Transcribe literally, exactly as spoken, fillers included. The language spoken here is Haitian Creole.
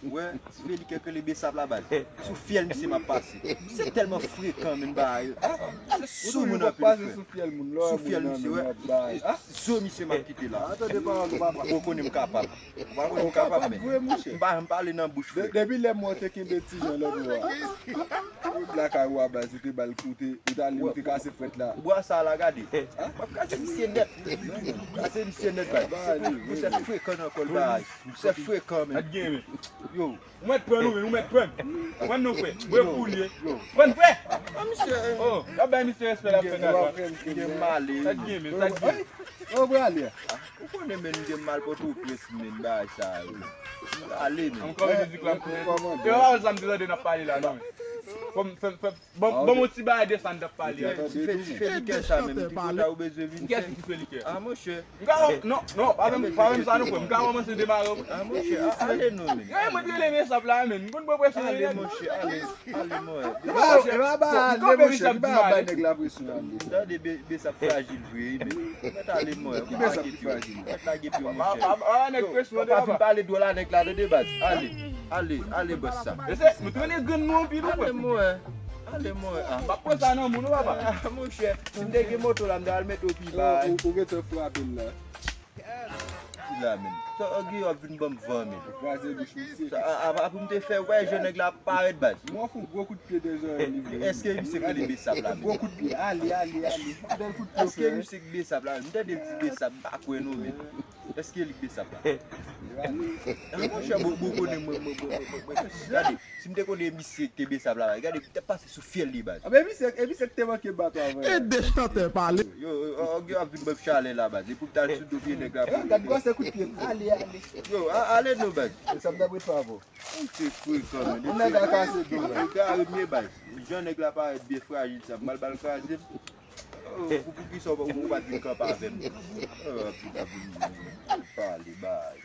Wè, ti Felikè k rele Besap la baz. Sou fyèl misye m ap pase. Misye tèlman frekan, menm bagay. Se sou moun anpil, frè. Sou fyèl misye, wè. Zo misye m ap kite la. Ou pa konnen m kapab. Ou pa konnen m kapab, men. M pa, m pa ale nan bouch, frè. Depi lè mwen te kenbe ti jan lòt bò a. Ou lakay ou a baz, ou te ba l koute, ou t ale, ou te kase frèt la. Bwa sa la, gade. M ap kase misye nèt. Kase misye nèt, baz. Misye frekan nan kò l, baz. Misye frekan, men. Gad gen, men. Yo. Ou mèt pran nou, men, ou mèt pran. Pran nou, frè. Bwe pou l ye. Pran, frè. Oh, y ap bay misye respè l ap fè kaka. Gen male. Sa t gen, men, sa t gen. Ou prale a? Ou konnen, men, m gen mal Pòtoprens, men, bagay sa yo. Ale, men. Ankò mizik la. E pa sa m te tande n ap pale la, non, men. Fò m fè, fè, bon, bon, yon ti bagay de sa n t ap pale a. Ti Felikè sa, men, ki kote ou bezwen vin fè? Kiyès ki Felikè? Ah, monchè. M ka, non, non, pa menm, pa menm sa non, frè. M ka kòmanse demare, wi. Ah, monchè, a-, ale non, men. Yo, mwen te rele Besap la, men. M konn pran presyon. Ale, monchè, ale, ale, mwen. E pa, e pa ba ale, monchè, ki pa bay nèg la presyon, ale. Tande, Be-, Besap frajil vre, wi, men. Mèt ale, mwen. Ki Besap ki frajil? Mèt lage pye w, monchè. Pa, pa, pa, nèg presyon, pa vin pale dwòl a nèg la, tande, baz. Ale, ale, ale, bòs sa. E se, nou te rele grenn nou anpil, wi, frè. Ale, mwen. Ale, mwen. Ah. M ap pran sa nan moun, wi, papa. Ah, monchè, si m te gen moto la, m ta al mete w pi ba. Ou, ou gentan frape l la. Ki la, men. Sa, Oggy ap vin ban m van, men. Kraze bouch misye. Sa, a, a, a, pou m te fè, wè, jan nèg la ap parèt, baz. Mwen fè yon gwo kout pye deja, li vle. Èske misye k rele Besap la, men? Gwo kout pye, ale, ale, ale. Bèl kout pye, frè. Èske misye k Besap la, men? M tande l di Besap, m pa kwè non, men. Èske li k Besap la? Ah, monchè, bon, bon, konnen mwen, mwen, mwen, mwen, mwen, mwen. Gade, si m te konnen misye k te Besap la, gade, m t ap pase sou fyèl li, baz. Anben, misye, e misye k te manke bat ou avan. E de chantè pale. Yo, yo, yo, yo ap vin ban m chalè la, baz. E pou m t al sou do pye nèg la. Eh, gad gwosè kout pye. Ale, ale. Yo, a-, ale non, baz. E sa m t ap ret pa avè w. Ou se frekan, men. Yon nèg a kase do, baz. Egare m ye, baz. Jan nèg la parèt byen frajil sa, m al ba l kraze m. Oh, pou, poukisa ou pa, ou pa t vin kanpe avè m? Oh, ap vin, ap vin pale, baz.